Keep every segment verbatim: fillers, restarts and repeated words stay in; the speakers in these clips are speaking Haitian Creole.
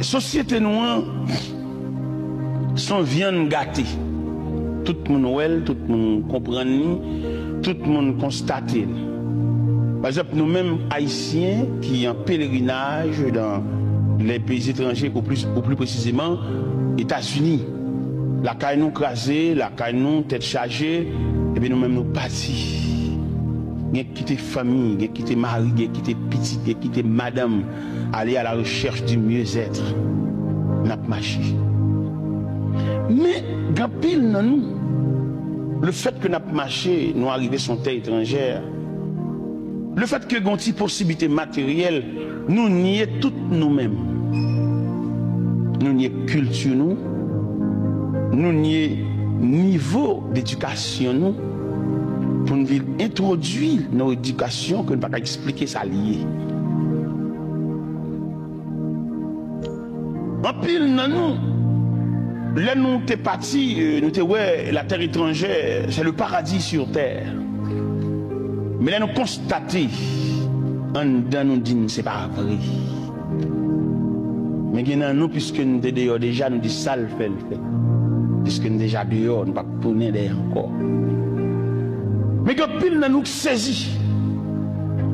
Sosyete nou an se yon vyann gate. Tout moun wè l, tout moun konprann li, tout moun konstate l. Pa egzanp, nou menm Ayisyen ki an pelerinaj dans les pays étrangers, ou plis, ou pli presizeman, Etazini. Lakay nou kraze, lakay nou tèt chaje, epi nou menm nou pati. Gen ki kite fanmi, gen ki kite mari, gen ki kite pitit, gen ki kite madanm, aller à la recherche du mieux-être. N ap mache. Men, gen anpil nan nou, le fait que n ap mache, nou arive sou yon tè etranjè, le fait que gen yon ti posiblite materyèl, nou nye tout nou menm. Nou nye kilti nou, nou nye nivo dedikasyon nou, pou n vin entwodui nan yon edikasyon ke n pa ka eksplike sa l ye. Anpil nan nou, lè nou te pati, euh, nou te wè la terre étrangère, c'est le paradis sur terre. Men lè nou konstate, anndan nou di n se pa vre. Men gen nan nou, piske n te deyò deja, nou di sa l fè, l fè. Piske n deja deyò, nou p ap tounen dèyè ankò. Men gen anpil nan nou k sezi.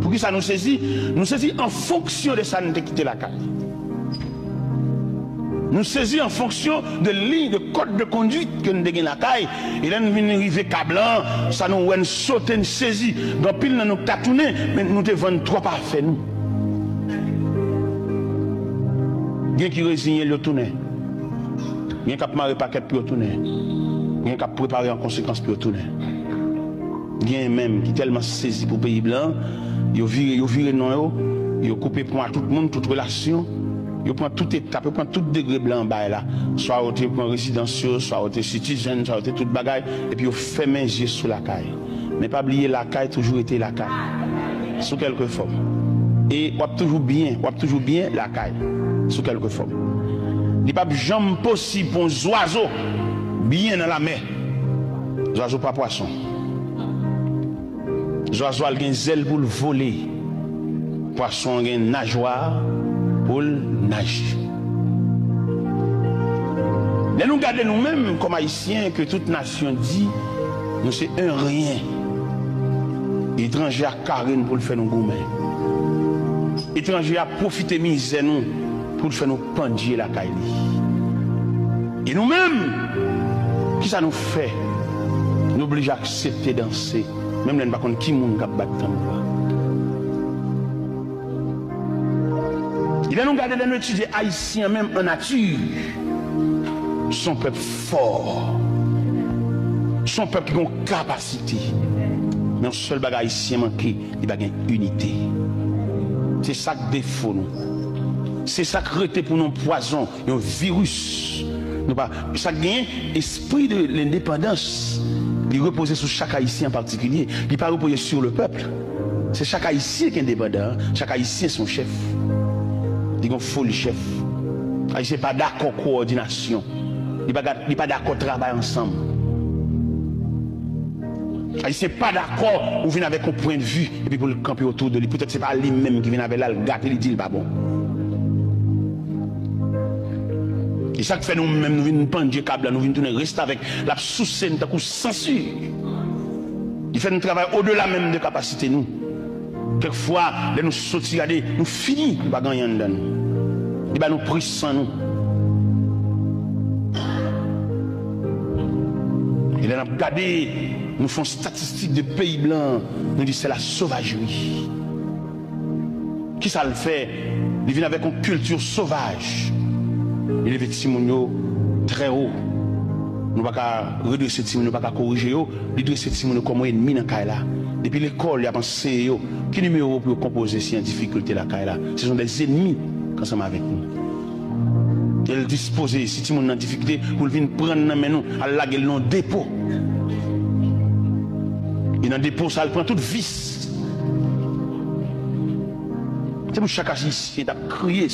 Poukisa nou sezi? Nou sezi an fonksyon de sa n te kite lakay. Nou sezi an fonksyon de liy, de kòd de konduit ke n te gen lakay. E lè n vin rive ka blan, sa nou wè n sote, n sezi. Gen anpil nan nou k ta tounen, men nou te vann twòp afè nou. Gen ki reziyen l, yo tounen. Gen k ap mare pakèt pou yo tounen. Gen k ap prepare an konsekans pou yo tounen. Gen menm ki tèlman sezi pou peyi blan, yo vire, yo vire non yo, yo koupe pon a tout moun, tout relasyon, yo pran tout etap, yo pran tout degre blan bay la. Swa yo te pran rezidans yo, swa yo te citizen, swa yo te tout bagay, epi yo fèmen zye sou lakay. Men pa bliye, lakay toujou rete lakay. Sou kèlke fòm. E w ap toujou byen, w ap toujou byen lakay. Sou kèlke fòm. Li p ap janm posib pou yon zwazo byen nan lamè. Zwazo pa pwason. Zwazo a l gen zèl pou l vole. Pwason an gen najwa pou l naje. Lè nou gade nou menm kòm Ayisyen, ke tout nasyon di nou se en rien, etranje a kare n pou l fè nou goumen. Etranje a pwofite mizè nou pou l fè nou pandye lakay li. E nou menm, kisa nou fè? Nou blije aksepte danse, menm lè n pa konn ki moun k ap bat tanbou a. E lè nou gade, lè nou etidye Ayisyen an menm an nati, se yon pèp fò. Se yon pèp ki gen yon kapasite. Men yon sèl bagay Ayisyen manke, li pa gen inite. Se sa k defo nou. Se sa k rete pou nou, pwazon, yon viris. Nou pa, sa k genyen, espri de lendepandans, li repoze sou chak Ayisyen an patikilye. Li pa repoze sou le pèp. Se chak Ayisyen ki endepandan, chak Ayisyen se yon chèf. Li gen foli chèf. Ayisyen pa dakò kowòdinasyon. Li pa, li pa dakò travay ansanm. Ayisyen pa dakò ou vin avèk yon pwennvi epi pou l kanpe otou de li. Poutèt se pa li menm ki vin avè l, al gate, li di l pa bon. E sa k fè nou menm, nou vin pandye ka blan, nou vin tounen restavèk, l ap souse n tankou sansi. Li fè nou travay odela menm de kapasite nou. Kèk fwa, lè nou soti gade, nou fini, nou pa gen anyen anndan nou. Li ba nou pri san nou. E lè n ap gade, nou fè yon statistik de peyi blan, nou di c'est la sauvagerie. Kisa l fè? Li vin avèk yon kilti sovaj. Li leve timoun yo trè wo. Nou pa ka redrese timoun yo, pa ka korije yo. Li drese timoun yo kòm yon ènmi nan kay la. Depi lekòl, y ap anseye yo ki nimewo pou yo konpoze si y an difikilte lakay la. Se sont des ennemis ansanm avèk nou. E l dispoze, si timoun nan difikilte, pou l vin pran l nan men nou, al lage l nan yon depo. E nan depo sa, l pran tout vis. Se pou chak Ayisyen t ap kriye.